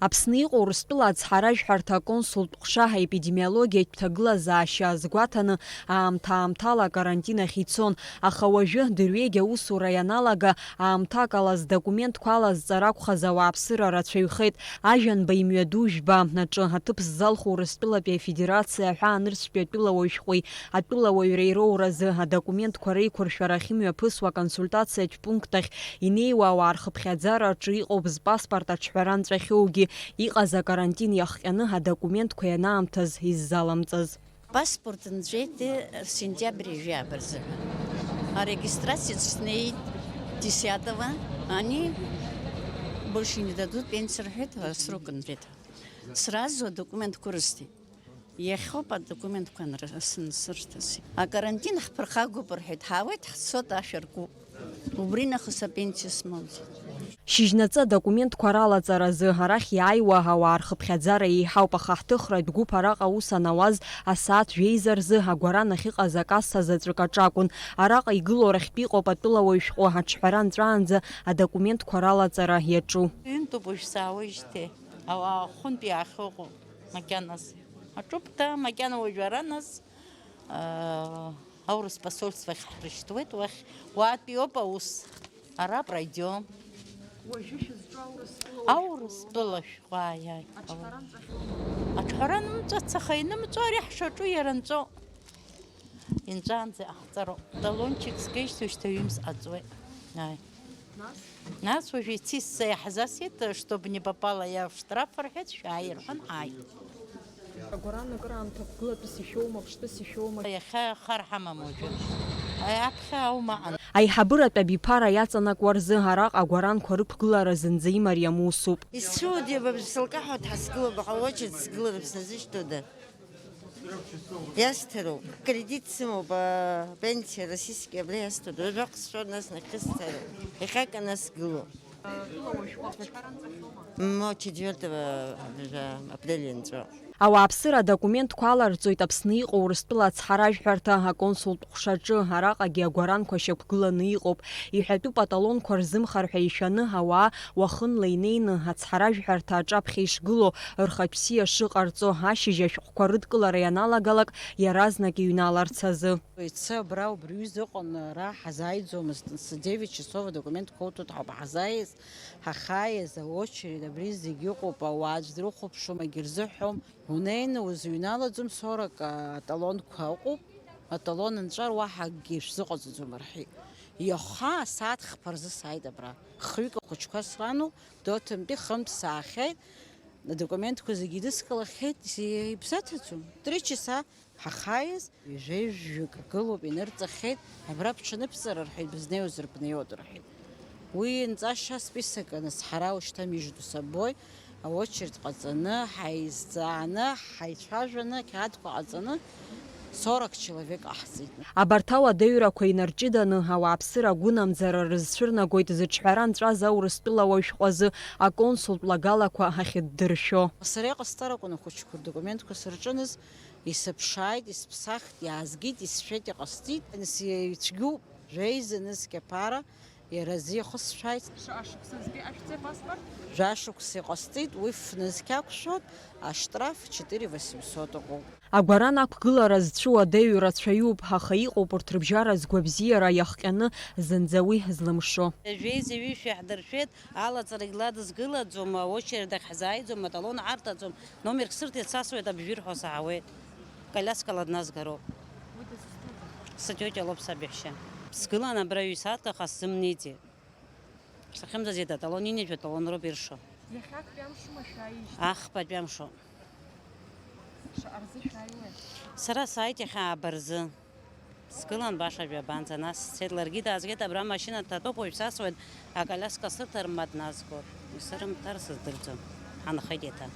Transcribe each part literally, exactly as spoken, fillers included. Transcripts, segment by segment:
Аԥсны иҟоу Урыстәыла ацҳаражәҳәарҭа аконсултә ҟәша аепидемиологиатә ҭагылазаашьа азгәаҭаны, аамҭа-аамҭала акарантин ахь ицон, аха уажәы дырҩегь аусура ианалага, аамҭак ала здокументқәа алазҵара акәхаз ауааԥсыра рацәаҩхеит. Ажәанба имҩаду жәба аҿы аҭыԥ ззалху Урыстәылатәи Афедерациа аҳәаанырцәтәи атәылауаҩ шәҟәи атәылауаҩреи роуразы адокументқәа реиқәыршәара ахьымҩаԥысуа аконсультациатә пункт ахь инеиуа ауаа рхыԥхьаӡара аҿы иҟоуп зпаспорт аҿҳәара нҵәахьоугьы, иҟаз акарантин иахҟьаны адокументқәа ианаамҭаз иззаламҵаз. Паспорт нҵәеит сентиабр жәаба рзыҳәан. Арегистрациаҿ снеит десятого, они больше не дадут пенсию, рҳәеит, срок нҵәеит. Сразу адокументқәа рысҭеит. Иахьоуп адокументқәа нра-, сынсырҭаз. Акарантин ҳԥырхагоуп рҳәеит, ҳаауеит, ҳцоит, ашәа ркуп. Убри нахыс апенсиа смоуӡеит. Шьыжьнаҵы адокументқәа ралаҵаразы арахь иааиуа ауаа рхыԥхьаӡара еиҳауп, аха ҳҭыхратә гәыԥ араҟа аус анауаз асааҭ жәеиза рзы агәаран ахьыҟаз акасса заҵәык аҿакәын. Араҟа игылоу рахьтә иҟоуп атәылауаҩ шәҟәы аҿҳәара нҵәаанӡа адокументқәа ралаҵара иаҿу. Ҩынтәуп уажә саауеижьҭеи, ауаа хәынтә иаахьыҟоу макьаназ. Аҿуп да, макьана уажә ара нас. Аурыс посольствахь ҳрышьҭуеит, уахь, уаатәиоуп аус. Ара пройдем. Уажәы шәызҿу Аурыстәыла? Аурыстәыла шәҟәы, ааи, ааи. Аҿҳәара нҵәахьоума? Аҿҳәара нымҵәац, аха инымҵәо ари ҳшаҿу иара нҵәо. Инҵәаанӡа иҟаҳҵароуп. Талончик згеижьҭеи шьҭа ҩымз ҟаҵуеит. Ааи. Нас? Нас уажә ицисса иаҳзасит, чтобы не попало я в штраф рҳәеит, шәааи рҳәан, ааит. Агәаран акыраамҭа қәгылатәыс ишәоума, ԥштәыс ишәоума? Иахьа хар ҳамам уажәы. Аи, аԥхьа аума аҟан. Аиҳабыратә абиԥара иаҵанакуа рзы араҟа агәаранқәа рықәгылара зынӡа имариам усуп. Исцәуади, ба бзылкаҳәа дҳасгылоуп, аха очередь сгылар бсназышьҭуада? Иасҭароуп. Кредит сымоуп, апенсиа российский абра иасҭоит. Жәохә сшәон, нас нахьысцароуп. Иахьак анасгыло. Мо четвёртого апреля нҵәо. Ауааԥсыра адокументқәа аларҵоит Аԥсны иҟоу Урыстәыла ацҳаражәҳәарҭа аконсултә ҟәшаҿы, араҟагьы агәаранқәа шьақәгыланы иҟоуп. Иҳәатәуп, аталонқәа рзымхар ҳәа ишәаны ауаа уахынла инеины ацҳаражәҳәарҭа аҿаԥхьа ишгылоу, рхатә бзиа шыҟарҵо, ашьыжь ашәҟәқәа рыдкылара ианалагалак, иаразнак иҩналарц азы. Иацы абра убри аҩыза ыҟан, ара ҳазааиӡомызт, девять часов адокументқәа уҭоит ҳәа ҳазааиз, ҳахааиз, аочеред абри зегь ыҟоуп, ауаа аӡә дрыхәаԥшуам, акгьы рзыҳәом. Унеины узыҩналаӡом, сорок аталонқәа ыҟоуп, аталон анҵәар уаҳа акгьы шәзыҟаҵаӡом рҳәеит. Иахьа асааҭ хԥа рзы сааит абра. Хҩык ахәыҷқәа срануп, Доҭантәи хынтә саахьеит, адокументқәа зегьы идыскылахьеит, ибзаҭаӡом. Три часа ҳахааиз, ҩажәеи жәаҩык ргылоуп, инырҵахьеит, абра бҽаныбҵара рҳәеит, бызнеиуазар бнеиуеит рҳәеит. Уи нҵәашьа список анысҳара, ушьҭа между собой аочеред ҟаҵаны, ҳаизҵааны, ҳаицәажәаны, ақьаадқәа ҟаҵаны, сорок человек ҟаҳҵеит. Абарҭ ауадаҩрақәа инарҷыданы, ауааԥсыра агәынамӡара рызцәырнагоит зыҿҳәара нҵәаз Аурыстәыла ауаҩ шәҟәы азы аконсултә лагалақәа ахьыддыршәо. Сара иҟасҵар акәын ахәыҷқәа рдокументқәа сырҿыныз, исыԥшааит, исыԥсахт, иаазгеит, исшәеит, иҟасҵеит. Нас ицәгьоуп, жәеиза нызқь аԥара, иара азы ихысшәааит. Шаҟа шықәсазгьы ашәҵеи апаспорт? Жәашықәса иҟасҵеит, уи фнызқь ақәшәоит, аштраф четыре восемьсот ыҟоуп. Агәаран ақәгылара зцәу адаҩу рацәаҩуп, аха иҟоуп урҭ рыбжьара згәабзиара иахҟьаны зынӡа уи злымшо. Жәеиза ҩышәи ҳдыршәеит, алаҵарагь ладызгылаӡом, аочеред ахь ҳзааиӡом, аталон ҳарҭаӡом, номерк сырҭеит, сасуеит, абжәы ирҳәо саауеит. Колиаскала дназгароуп. Сытиотиа лоуп саб иаҳәшьа. Сгылан абра ҩ-сааҭк, аха сзымнеиӡеит. Сахьымӡаӡеит аталон, инажә аталон роуп иршо. Иахьа актәи амшума шәааижьҭеи? Ахԥатәи амшоуп. Шаҟа рзы шәааиуеи? Сара сааит иахьа ааба рзы. Сгылан баша жәабанӡа, нас сцеит, ларгьы даазгеит, абра амашьына дҭатәоуп, уажә сасуеит, аколиаска сырҭар, ма дназгоит. Исырымҭар сыздырӡом. Ҳанхеит еиҭа.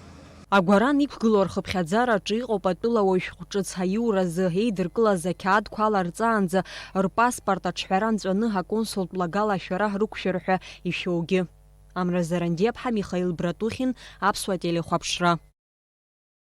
Агәаран иқәгылоу рхыԥхьаӡараҿы иҟоуп атәылауаҩ шәҟәы ҿыц аиуразы еидыркылаз ақьаадқәа аларҵаанӡа рпаспорт аҿҳәара нҵәаны аконсултә лагала ашәара рықәшәар ҳәа ишәоугьы. Амра Зарандиаԥҳа, Михаил Братухин, Аԥсуа телехәаԥшра.